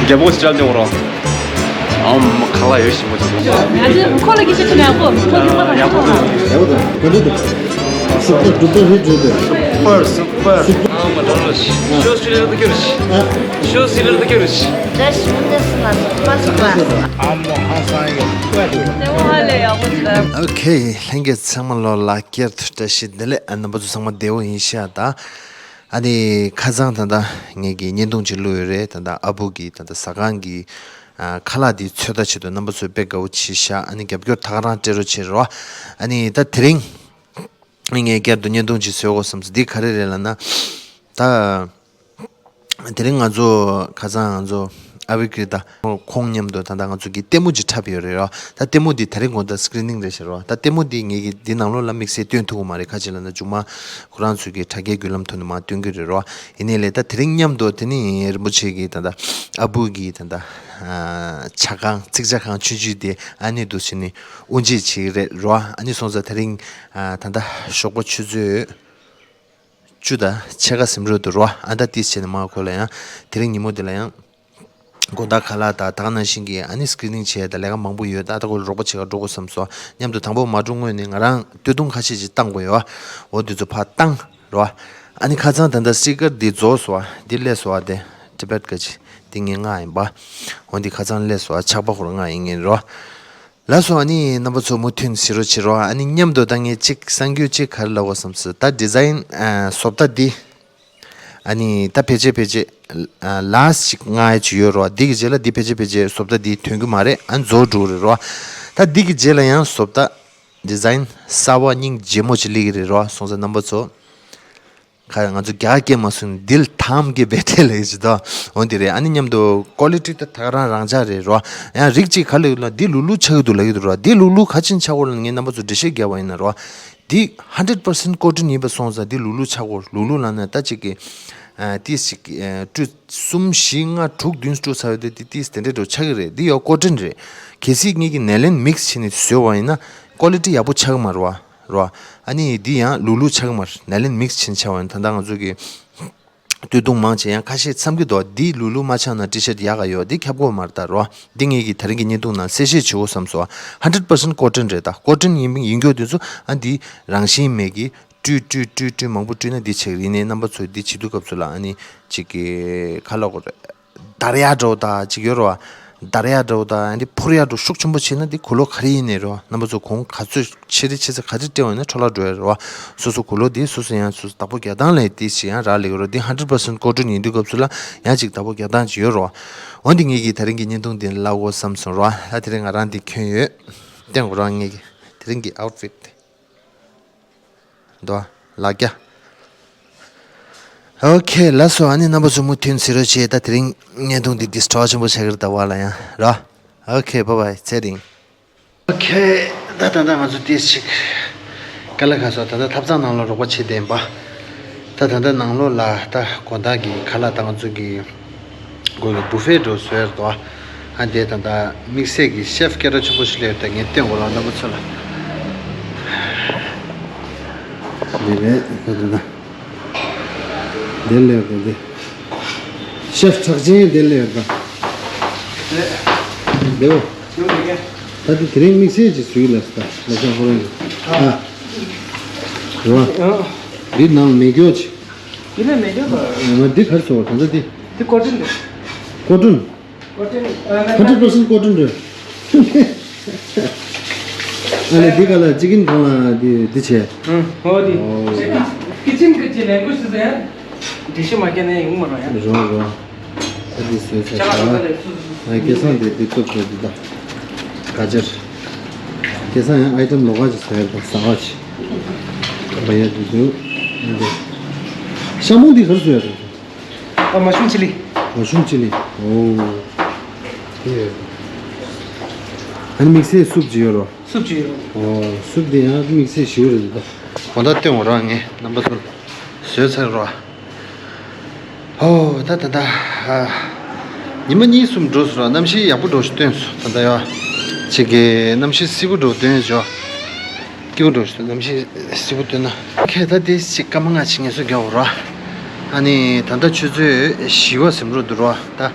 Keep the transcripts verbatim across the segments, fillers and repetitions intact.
རྒྱལ་པོ་ཞིག་བྱ་མྱོང་རོགས། ཨམ་ཁ་ལག་ཡོད་ཞིམ་པོ་ཞིག་ང་ཚོའི་ཁོ་ལ་གི་ཆེ་ཆུང་ཡག་པོ། ཁོ་གི་ཁོ་ལ་ཡག་པོ་འདུག་ཡག་པོ་འདུག་ག་འདྲ་འདུག་སུ་པར་ཌུ་པར་ཧིཊ་རེད་འདུག་སུ་པར་སུ་པར། ཨ་མ་འདྲ་རོ་ཤི་ཤོ་སི་ལེར་དུ་ཁྱོར་ཤི་ཤོ་སི་ལེར་དུ་ཁྱོར་ཤི། ཨ་མོ་ཧ་སང་ཡོད། ཨ་མོ་ཧ་ལས་ཡག་པོ་འདུག་ཨོ་ཁེ། ལྷན་རྒྱས་ཚང་མ་ལོ་ལ་བསྐྱར་དུ་བཀྲ་ཤིས་བདེ་ལེགས། ཨ་རྣམ་པ་ཚོ་ཚང་མ་བདེ་པོ་ཡིན་ཤག་ད། ཨ་ནི་ཁ་སང་ད་ལྟ་ངེད་ཀྱི་བརྙན་ཐུང་ཅིག་བླུགས་ཡོད་རེད། ད་ལྟ་ཨ་བུ་གི་ད་ལྟ་ཟ་ཁང་གི་ཨ་ཁ་ལག་འདི་ཚོད་ལྟ་བྱེད་དུས་རྣམ་པ་ཚོས་དཔེ་དགའ་པོ་བྱས་ཤག་ཨ་ནི་རྒྱབ་སྐྱོར་ད་ག་རང་སྤྲད་རོགས་བྱེད་རོགས། ཨ་ནི་ད་དེ་རིང་ངས་བསྐྱར་དུ་བརྙན་ཐུང་ཅིག་བཟོ་དགོས་བསམ་སོང་། འདི་ག་རེ་རེད་ལབ་ན། ད་དེ་རིང་ང་ཚོ་ཁ་སང་ང་ཚོ་ཨ་བི་ཀི་རི་ད་ཁོང་མཉམ་དུ་ད་ལྟ་ང་ཚོ་གི་ལྟད་མོ་ཅིག་འཁྲབ་ཡོད་རེད་རོ། ད་ལྟད་མོ་འདི་དེ་རིང་དགོང་དག་སི་ཀི་རི་ནིང་རེད་ཤག་རོ། ད་ལྟད་མོ་འདི་ངེད་ཀྱི་འདི་ནང་ལོགས་ལ་དམིགས་བསལ་སྟོན་ཐུབ་ཀྱི་མ་རེད། ཁ་ཅིག་ལབ་ན་མཇུག་མ་ཁོ་རང་ཚོས་ཀྱི་དྲ་རྒྱའི་བརྒྱུད་ལམ་ཐོག་ནས་མར་སྟོན་གྱི་རེད་རོ། ཡིན་ནའི་ལས་ད་དེ་རིང་མཉམ་དུ་དེ་ནི་རིན་པོ་ཆེ་གི་ད་ལྟ་ཨ་བུ་གི་ད་ལྟ་ཨ་ཇ་ཁང་ཚིག་ཇ་ཁང་ཆུང་ཆུང་དེ་ཨ་ནི་འདུག་སེ་ནི་དབུ་འབྱེད་བྱེད་ཀྱི་རེད་རོ། ཨ་ནི་སོང་ཙང་དེ་རིང་ཨ་ད་ལྟ་ཞོགས་པ་ཆུ་ཚོད་བཅུ་དང་ཕྱེད་ཀ་ཟིན་འགྲོ་འདུག་རོ། ཨ་ད་ཏིས་བྱས་ནས་མར་ཁོ་ལ་ཡང་དེ་རིང་ཉིན་མོ་འདི་ལ་ཡང་དགོང་དག་ཁ་ལག་དང་ད་ག་ནང་བཞིན་གྱི་ཨ་ནི་སི་ཀི་རི་ནིང་བྱས་དང་ལས་ཀ་མང་པོ་ཡོད། ད་ད་ཁོ་ལ་རོགས་པ་བྱེད་ག་འགྲོ་དགོས་བསམ་སོང་། མཉམ་དུ་དང་པོ་མ་འགྲོ་སྔོན་ནས་ང་རང་སྟོད་ཐུང་ཁ་ཤས་ཅིག་བཏང་དགོས་ཡོད། འོ་འདི་ཚོ་ཕར་བཏང་རོ། ཨ་ནི་ཁ་སང་ད་ལྟ་སི་ཀར་འདི་རྫོགས་སོང་བ། འདི་སླེབས་སོང་བ། དེ་ཊི་བེཊ་ག་ཅི་འདི་ངས་མངགས་ཡིན་པ། འོ་འདི་ཁ་སང་སླེབས་སོང་བ། ཆག་པ་ཁོ་རང་མངགས་ཡིན་ངེས་རོ། ལགས་སོ། ཨ་ནི་རྣམ་པ་ཚོ་མུ་མཐུད་གཟིགས་རོགས་བྱེད་རོགས། ཨ་ནི་མཉམ་དུ་ད་ངས་གཅིག་གསར་འགྱུར་གཅིག་ག་རེ་ལབ་དགོས་བསམ་སོང་། ད་ཌི་ཛའིན་ཨ་བཟོ་ལྟ་འདི་ཨ་ནི་ད་ཕལ་ཆེར་ཕལ་ཆེར་ཨ་ལཱསི་ཊི་ཅིག་མངགས་ཡ་ཅིག་ཡོད་རོགས། འདི་གི་རྗེས་ལ་འདི་ཕལ་ཆེར་ཕལ་ཆེར་བཟོ་ལྟ་འདི་ཐོན་གྱི་མ་རེད། ཨ་ནི་རྫོགས་འགྲོ་གི་རེད་རོགས། ད་འདི་གི་རྗེས་ལ་ཡང་བཟོ་ལྟ་ཌི་ཛའིན་གསར་པ་སྙིང་རྗེ་མོ་ཅིག་སླེབས་ཀྱི་རེད་རོགས། སོང་ཙང་རྣམ་པ་ཚོ། ཁ་ང་ཚོ་རྒྱ་སྐད་མ་གསུངས་ནས་འདི་ལ་དམ་གྱི་བེ་ཏེ་ལ་ཡི་ཅི་ད། འོ་འདི་རེད། ཨ་ནི་མཉམ་དུ་ཀོ་ལི་ཊི་ད་ད་ག་རང་རང་འཇགས་རེད་རོ། ཡང་རིགས་གཅིག་ག་ལ་ཡོད་ལ་འདི་ལུག་ལུག་ཆགས་ཀྱི་འདུག་ལབ་ཀྱི་འདུག་རོ། འདི་ལུག་ལུག་ག་ཅིན་ཆགས་ཀྱི་ཡོད་ལ་ངས་རྣམ་པ་ཚོ་འགྲེལ་བཤད་རྒྱབ་པ་ཡིན་ན་རོ། འདི་ཧན་ཌེཌ་པར་སེན་ཊི་ཀོ་ཊོན་ཡིན་པ་སོང་ཙང་འདི་ལུག་ལུག་ཆགས་ཀྱི་ཡོད། ལུག་ལུག་ལབ་ན་ད་ཅིག་གི་ཨ་ཏིས་ཅིག་ཨ་སྤྲོ་གསུམ་བཞི་ལྔ་དྲུག་བདུན་སྤྲོ་ཚར་ཡོད་དེ་དེ་ཏིས་དེ་འདྲས་འགྲོ་ཆགས་ཀྱི་རེད། འདི་ཡང་ཀོ་ཊོན་རེད། གལ་སྲིད་ངེད་ཀྱི་ནའི་ལོན་མིག་སི་བྱས་ནས་བཟོས་པ་ཡིན་ན་ཀོ་ལི་ཊི་ཡག་པོ་ཆགས་ཀྱི་མ་རེད་བ། རོ། ཨ་ནི་འདི་ཡང་ལུག་ལུག་ཆགས་ཀྱི་མ་རེད། ནའི་ལོན་མིག་སི་བྱས་ནས་ཆགས་པ་ཡིན། ད་ལྟ་ང་ཚོ་གི་སྟོད་ཐུང་མང་ཆེ་ཡང་ཁ་ཤས་འཚམ་གྱི་འདུག་འདི་ལུག་ལུག་མ་ཆགས་ན་ཊི་ཤར་ཊི་ཡག་ག་ཡོད། འདི་ཁྱབ་ཀྱི་ཡོད་མ་རེད་ད་རོ། འདི་ངེད་ཀྱི་ད་རིང་གི་བརྙན་ཐུང་ནང་གསལ་བཤད་བྱེད་དགོས་བསམ་སོང་། ཧན་ཌེཌ་པར་སེན་ཊི་ཀོ་ཊོན་རེད་ད། ཀོ་ཊོན་ཡིན་ཡིན་རྒྱུ་དེ་ཚོ་ཨ་འདི་རང་བཞིན་མེད་ཀྱི་སྤྲོས་སྤྲོས་སྤྲོས་སྤྲོས་མང་པོ་སྤྲོས་ན་འདི་ཆགས་ཀྱི་རེད། ཡིན་ནའི་རྣམ་པ་ཚོས་འདི་བྱེད་དུས་སྐབས་སུ་ལ་ཨ་ནི་ཅིག་གི་ཁ་ལོག་གོ་རེད། འདར་ཡག་འདྲ་བོ་དང་ཅིག་ཡོད་རེད་བ། འདར་ཡག་འདྲ་བོ་དང་ཨ་ནི་འཕུར་ཡག་འདྲ་བོ་ཤུགས་ཆེན་པོ་བྱས་ན་འདི་གོས་ལོག་ག་རེ་ཡིན་ནའི་རེད་བ། རྣམ་པ་ཚོ་གོང་ག་ཚོད་ཆེ་རེ་ཆེ་ས་ག་རེ་སྤྲད་པ་ཡིན་ན་འཕྲོ་བརླག་འགྲོ་ཡག་རེད་བ། སོ་སོ་གོས་ལོག་འདི་སོ་སོ་ཡང་སོ་སོ་བདག་པོ་རྒྱག་སྟངས་ལ་ཏིས་ཅིག་ཡང་རག་ལས་ཀྱི་རེད། འདི་ཧན་ཌེཌ་པར་སེན་ཊི་ཀོ་ཊོན་ཡིན་དུས་སྐབས་སུ་ལ་ཡང་ཅིག་བདག་པོ་རྒྱག་སྟངས་ཅིག་ཡོད་རེད་བ། འོ་འདི་ངེད་ཀྱི་ད་རིང་གི་བརྙན་ཐུང་འདི་ལ་ལབ་དགོས་བསམ་སོང་རོ། ད་དེ་རིང་ང་རང་འདི་གྱོན་ཡོད། སྟོན་དགོས་རོགས། ངེད་ཀྱི་དེ་རིང་གི་ཨའུཊ་ཕིཊ་འདི་འདུག་བ། ལག་རྒྱ། ཨོ་ཁེ། ལགས་སོ། ཨ་ནི་རྣམ་པ་ཚོ་མུ་མཐུད་གཟིགས་རོགས་བྱེད། ད་དེ་རིང་བརྙན་ཐུང་འདི་འདི་སི་ཊོར་ཆེན་པོ་ཆགས་ཀྱི་རེད་ད་བ་ལ་ཡང་རོ། ཨོ་ཁེ། བྷའི་བྷའི། ཚེ་རིང་། ཨོ་ཁེ། ད་ད་ལྟ་ང་ཚོ་ཏིས་ཅིག་ཀ་ལ་ག་སོ་ད་ལྟ་ཐབ་ཚང་ནང་ལ་རོགས་པ་བྱེད་བསྡད་ཡིན་པ། ད་ད་ལྟ་ནང་ལོགས་ལ་ད་དགོང་དག་གི་ཁ་ལག་ད་ང་ཚོ་གི་སྒོ་གི་བུ་ཕེ་འགྲོ་བཟོས་ཡོད་དོ། ཨ་འདས་ད་ད་དམིགས་བསལ་གྱི་ཤེཕ་སྐད་གྲགས་ཆེན་པོ་ཞིག་སླེབས་ད་ངས་སྟོན་དགོས་ལ་རྣམ་པ་ཚོ་ལ། འདི་རེད་ད་ད་ད། འདི་སླེབས་ད་འདི། ཤེཕ་གྲགས་ཅན་འདི་སླེབས་ད། འདི་འོ། ད་འདི་དེ་རིང་དམིགས་བསལ་གྱི་བཟོས་ལ་ད་ལ་ཤ་ཧོ་རང་གི་ཨ། རེད་བ། འདི་ནང་མེ་སྒྱོགས་ཅིག་འདི་ནས་མེ་སྒྱོགས་པ། ང་འདི་ག་རེ་ཟེར་བ་ད་ལྟ་འདི། འདི་ཀོ་ཊོན་རེད། ཀོ་ཊོན། ཀོ་ཊོན། ཨ་ཧན་ཌེཌ་པར་སེན་ཊི་ཀོ་ཊོན་རེད། ཨ་ལས་འདི་ག་ལ་ཅི་ཀིན་གང་ལ་འདི་འདི་བྱས། ཨང་། འོ་འདི། ཨོ། ཀི་ཅིན་གི་ཅི་ལེན་གོ་ཤི་ཟེར། འདི་ཤི་མ་ཀྱ་ནས་ཡོང་མ་རོ་ཡ། རོ་རོ། ཨ་འདི་བཟོས་ཚར་ཆ་ལ་ད། ཨ་སྐལ་བཟང་འདི་འདི་བཙུགས་ཚར་འདི་ད། ག་ཅར། སྐལ་བཟང་ཡང་ཨའི་ཊམ་ལོགས་ཀ་ཅིག་བཟོས་ཡོད་པ་ཟ་བ་ཅིག་བ་ཡ་འདི་འདུག་ཨ་འདི། ཤ་མོ་འདི་ག་རེ་བཟོས་ཡོད་རེད། ཨ་མ་ཤུམ་ཅི་ལི། མ་ཤུམ་ཅི་ལི། ཨོ། དེ་ཡོད། ཨ་ནི་དམིགས་བསལ་སུབ་ཅིག་ཡོད་རོ། སུབ་ཅིག་ཡོད་རོ། ཨོ། སུབ་དེ་ཡང་དམིགས་བསལ་ཞིག་རེད་འདུག་གོ་ད་སྟོན་འོ་ར་ངས་རྣམ་པ་ཚོར་བཟོས་ཚར་རོ། ཨོ་ད་ད་ད། ཉི་མ་གཉིས་གསུམ་འགྲོ་སོང་ར་གནམ་གཤིས་ཡག་པོ་འགྲོ་ཞིག་སྟོན་སོང་ད་ད་ཡ། ཅིག་གི་གནམ་གཤིས་བསིལ་པོ་འགྲོ་སྟོན་ཞོ། སྐྱིད་པོ་འགྲོ་ཞིག་གནམ་གཤིས་བསིལ་པོ་སྟོན་ན། ཁྱེད་ད་དེ་ཞིག་སྐར་མ་ལྔ་ཅིག་ངལ་གསོ་རྒྱག་འོ་ར། ཨ་ནི་ད་ལྟ་ཆུ་ཚོད་བཞི་བ་ཟིན་འགྲོ་འདུག་ར་ད།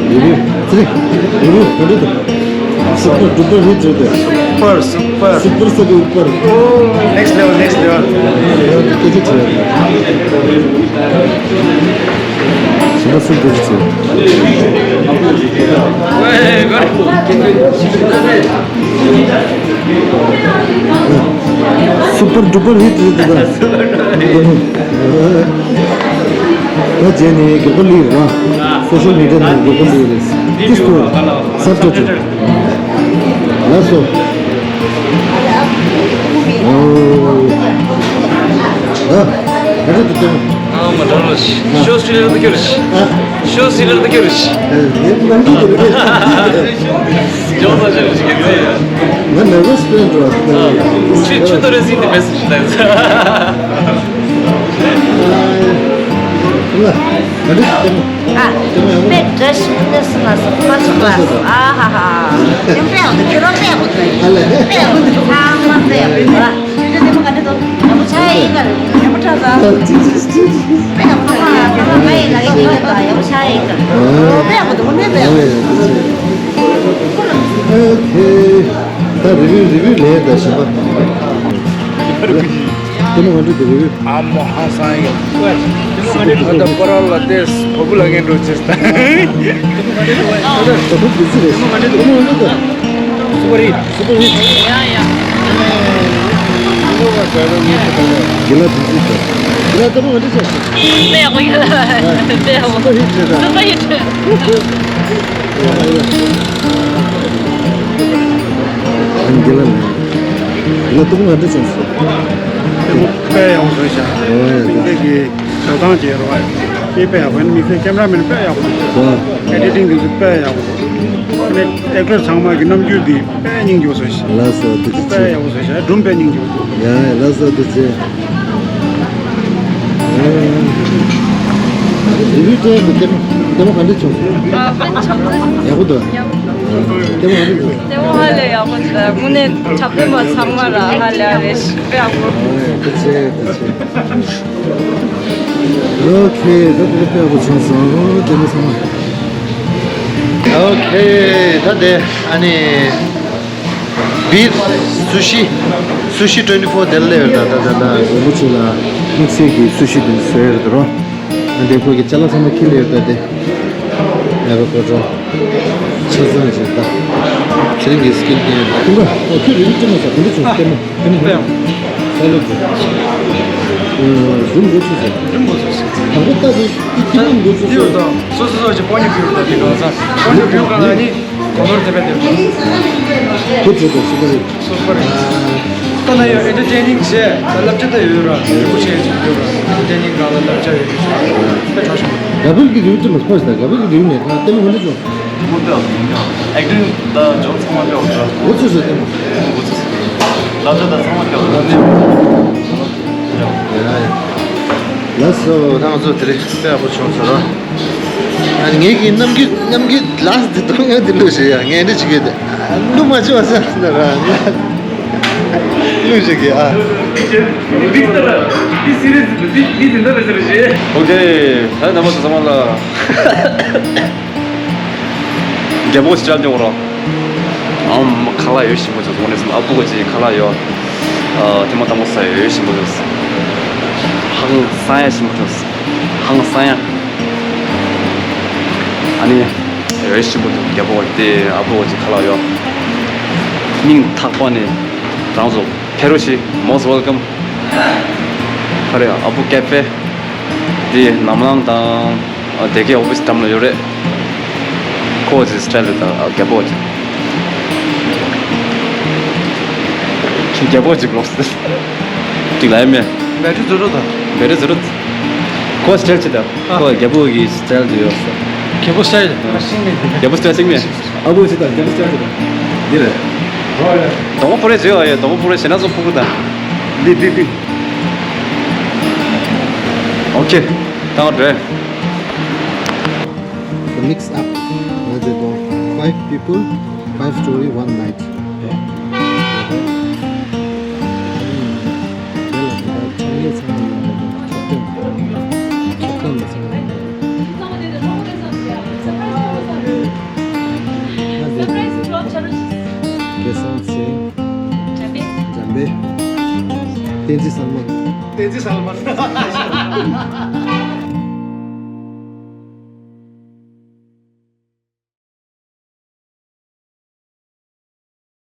རི་བོ་ཚེ་རིང་། རི་བོ་ག་འདྲ་འདུག་སུ་པར་ཌུ་པར་ཧིཊ་རེད་དེ། སུ་པར་སུ་པར། སུ་པར་སུ་པར་སུ་པར། ཨོ། ནེགསི་ལེ་ཝལ་ནེགསི་ལེ་ཝལ། ཡང་སྐད་ཆ་དྲིས་ཡ། ཞིམ་པ་སུ་འདུག་ཅེས། སུ་པར་ཌུ་པར་ཧིཊ་རེད་འདུག་ག་ད་རྗེས་ནས་དགེ་བཀོད་ལི་རེད་བ། སོ་ཤལ་མི་ཌི་ཡ་ནང་དགེ་བཀོད་ལི་རེད། ཏིས་ཏུ་སབ་ཊའི་ཊལ། ལགས་སོ། ཨོ། ཨ། ཨ་ཏི་ཏི་ཏི། ཨ་མ་འདྲ་རོ་ཤི། ཤོ་སི་ལེར་དུ་ཁྱོད་ཤི། ཨ། ཤོ་སི་ལེར་དུ་ཁྱོད་ཤི། ཨ། ཡེ་མ་འདི་རེད། ཇོ་ས་ཇོ་ཤི་གི་ཚེ། ང་ནར་ཝས་ཕེ་འགྲོ་བ། ཆུ་ཆུ་དོ་རེ་སི་ཏི་མེ་སི་ཇི་ལ། ལ། ཨ་ཏི་ཏི་ཏི། ཨ། དཔེ་བཀྲ་ཤིས་བདེ་སྐྱིད་ལ་སོགས་པ་ཞིག་ལ། ཨ་ཧ་ཧ། ཡང་དཔེ་ཡག་འདུག་ཁྱོད་རང་དཔེ་ཡག་པོ་འདུག་དཔེ་ཡག་པོ་འདུག་ཚང་མ་དཔེ་ཡག་པོ་འདུག་ཡང་པོ་ཆགས་ཡིན་ག་ཡང་པོ་ཆགས་ས། དཔེ་ཡག་པོ་ཆགས་ཡིན་ག་ཡང་པོ་ཆགས་ཡིན་ག་དཔེ་ཡག་པོ་འདུག་དངོས་གནས་དཔེ་ཡག་པོ་འདུག་ཨོ་ཁེ། ད་རི་བོའི་རི་བོའི་ ད་གཞན་པ། ལྟད་མོ་ག་འདྲ་འདུག་གི། ཨ་མོ་ཧང་སང་ཡོད། ང་ད་པ་ར་ལ་ཏེས་བ་བུ་ལ་ངན་འགྲོ་ཆེས་ད། ད་བུ་འདི་ཚོ་རེད། ལྟད་མོ་ག་འདྲ་འདུག་སུ་པར་ཧིཊ། སུ་པར་ཧིཊ། ཡ་ཡ། དགེ་ལགས་དེ་ཚོ་ད། དགེ་ལགས་ལྟད་མོ་ག་འདྲ་ཆགས་སོང་། དཔེ་ཡག་པོ་ཡོད། དཔེ་ཡག་པོ། སུ་པར་ཧིཊ་རེད་ད། སུ་པར་ཧིཊ། ཨ་ནི་དགེ་ལགས་ལགས། དགེ་ལགས་ལྟད་མོ་ག་འདྲ་བྱུང་སོང་། ལྟད་མོ་དཔེ་ཡག་པོ་བཟོས་ཤག་ཨོ་ཡ། མི་ཚེ་གི་ཞོ་སྟངས་ཀྱི་རོ་ཨ། དཔེ་དཔེ་ཡག་པོ་ཡིན། མི་ཚེ་ཀེམ་ར་མེན་དཔེ་ཡག་པོ་འདུག་ཨོ། ཨེ་ཌི་ཊིང་དེ་ཚོ་དཔེ་ཡག་པོ་འདུག་ཨ་ནི་ཨེག་ཊར་ཚང་མ་གི་རྣམ་འགྱུར་དེ་དཔེ་སྙིང་རྗེ་པོ་བཟོས་ཤག་ལགས་སོ། ཐུགས་རྗེ་ཆེ། དཔེ་ཡག་པོ་བཟོས་ཤག་སྒྲུང་དཔེ་སྙིང་རྗེ་པོ་འདུག་ཡ་ཡ། ལགས་སོ། ཐུགས་རྗེ་ཆེ། རི་བོའི་གྲལ་དུ་ལྟད་མོ་ལྟད་མོ་ག་འདྲ་བྱུང་། ཨ། དཔེ་འཇམ་པོ། ཡག་པོ་འདུག་ལྟད་མོ་ག་འདྲ་བྱུང་། ལྟད་མོ་ཧ་ལས་ཡག་པོ་འདུག་དངོས་གནས་འཁྲབ་སྟོན་པ་ཚང་མ་ལ་ཧ་ལས་རེད། དཔེ་ཡག་པོ། ཨོ་ཡ། ཐུགས་རྗེ་ཆེ། ཐུགས་རྗེ་ཆེ། ཨོ་ཁེ། ད་དེ་དཔེ་ཡག་པོ་བྱུང་སོང་། ལྟད་མོ་ཚང་མ། ཨོ་ཁེ། ད་དེ་ཨ་ནི། བིར་སུ་ཤི། སུ་ཤི་ཊུ་ཝེན་ཊི་ཕོར་དེར་སླེབས་ཡོད། ད་ད་ད་ད་རིན་པོ་ཆེ་ལ་དམིགས་བསལ་གྱི་སུ་ཤི་དེ་བཟོས་ཡོད་རེད་རོ། ཨ་འདི་ཁོ་གི་ཅ་ལག་ཚང་མ་འཁྱེར་སླེབས་ཡོད། ད་དེ་ཡ་རོ་ཀོ་ཀྲོ་ཆ་ཚང་བྱས་ད། ཚེ་རིང་གི་སི་ཀིལ་ཀེན་ཁྱོད་ཀ་ཨོ་ཁྱོད་རིན་པོ་ཆེ་མ་ཟ་གོང་དུ་བྱུང་ལྟད་མོ་ལྟད་མོ་ཧྥ་ལོ་དགོས། ཨ་ཟུམ་འགོ་ཚུགས་སོང་། ཟུམ་འགོ་ཚུགས་སོང་། དང་པོ་ལྟ་དེ་ཁྱེད་རང་འགོ་ཚུགས་སོང་། སོ་སོ་སོ་ཅིག་པོ་ནི་བིར་ད་དེ་གང་ཟ་པོ་ནི་བིར་གང་ཟ་ནི། གོ་ནོར་དེ་བས་དེ། ཁོ་ཚོ་དང་སུ་པར་ཧིཊ། སུ་པར་ཧིཊ། ད་ན་ཡོད་ཨེན་ཊར་ཊེ་ནིང་བྱས། ད་བསླབ་བྱ་ད་ཡོད་ར། ཡག་པོ་བྱས་ཅིག་ཡོད་ར། ཨེན་ཊར་ཊེ་ནིང་སྒང་ལ་བསླབ་བྱ་ཡོད་ར། དཔེ་དྲག་ཤོས། ག་བུལ་གྱི་རིགས་དེ་མ་སྤོ་ཞིག་དང་། ག་བུལ་གྱི་རིགས་ནས་ད་ལྟད་མོ་མི་འདྲ་བྱུང་། མུ་མཐུད་ཨེག་ཊིང་ད་ཇོབ་ཚང་མ་སྤེལ་བ་འདྲ། འོ་ཚོད་ཚོད་ལྟད་མོ། འོ་ཚོད་ཚོད། བསླབ་བྱ་ད་ཚང་མ་སྤེལ་བ་འདྲ། ལགས་སོ། ད་ང་ཚོ་དེ་རིང་དཔེ་ཡག་པོ་བྱུང་ཟེར་རོ། ཨ་ནི་ངེད་ཀྱི་རྣམ་འགྱུར་རྣམ་འགྱུར་ལགས་འདི་གཏོང་ཡ་འདི་བླུགས་ཞེས་ཡ་ངས་འདི་བྱེད་ཀྱི་འདི་བླུགས་མ་བྱེད་པ་ཟེར་ཟེར་ར། བླུགས་ཞེས་ཀྱི་ཨ། འདི་ལྟར་འདི་སི་རི་ཡས་འདི་འདི་འདི་འདྲ་རེད་ཟེར་ཞེས། ཨོ་ཁེ། ད་རྣམ་པ་ཚོ་ཚང་མ་ལ། རྒྱལ་པོ་ཞིག་བཅར་འདུག་རོ། ཨམ་ཁ་ལག་ཡོད་ཞིམ་པོ་བྱུང་སོང་། ཨ་བུ་གོ་ཅིག་ཁ་ལག་ཡོད། ཨ་ཐེངས་མ་དང་པོ་ཟ་ཡ་ཡོད་ཞིམ་པོ་བྱུང་སོང་། ཧང་སང་ཡ་ཞིམ་པོ་བྱུང་སོང་། ཧང་སང་ཡ། ཨ་ནི་ཡོད་ཞིམ་པོ་འདུག་རྒྱལ་པོ་དེ་ཨ་བུ་གོ་ཅིག་ཁ་ལག་ཡོད། སྙིང་ཐག་པ་ནས་རང་ཚོ་ཕེབས་རོགས་ཞེས། Most welcome། ཧ་རེ་ཨ་བུ་ཀེ་ཕེ། དེ་ནམ་ལངས་དང་། ཨ་དེ་གའི་ཨོ་ཕི་སི་འགྲམ་ལ་ཡོད་རེད། ཁོ་ཅིག་སི་ཊལ་རེད་ད། ཨ་རྒྱལ་པོ་ཅིག་རྒྱལ་པོ་ཅིག་ལོག་སི་ཅིག་ལ་ཡ་མེ། བེ་ཊི་རི་ཛི་རོ་ད། བེ་ཊི་རི་ཛི་རོ། ཁོ་སི་ཊལ་ཅིག་ད། ཨ་ཁོ་རྒྱལ་པོ་གི་སི་ཊལ་དུ་ཡོད་ས། རྒྱལ་པོ་སི་ཊལ། རྒྱལ་པོ་སི་ཊལ་ཅིག་མེ། ཨ་བུ་ཅིག་ད་རྒྱལ་པོ་སི་ཊལ་ཅིག་ད། འདི་རེད། དོང་པོ་རེ་ཅིག་ཡོད། ཡ་དོང་པོ་རེ་ཞེ་ན་ཚོ་ཕུ་གུ་ད། འདི་འདི་འདི། ཨོ་ཁེ། ད་འགྲོ། The mix up. Five people, five story, one night. བསྟན་འཛིན་སལ་མ། བསྟན་འཛིན་སལ་མ།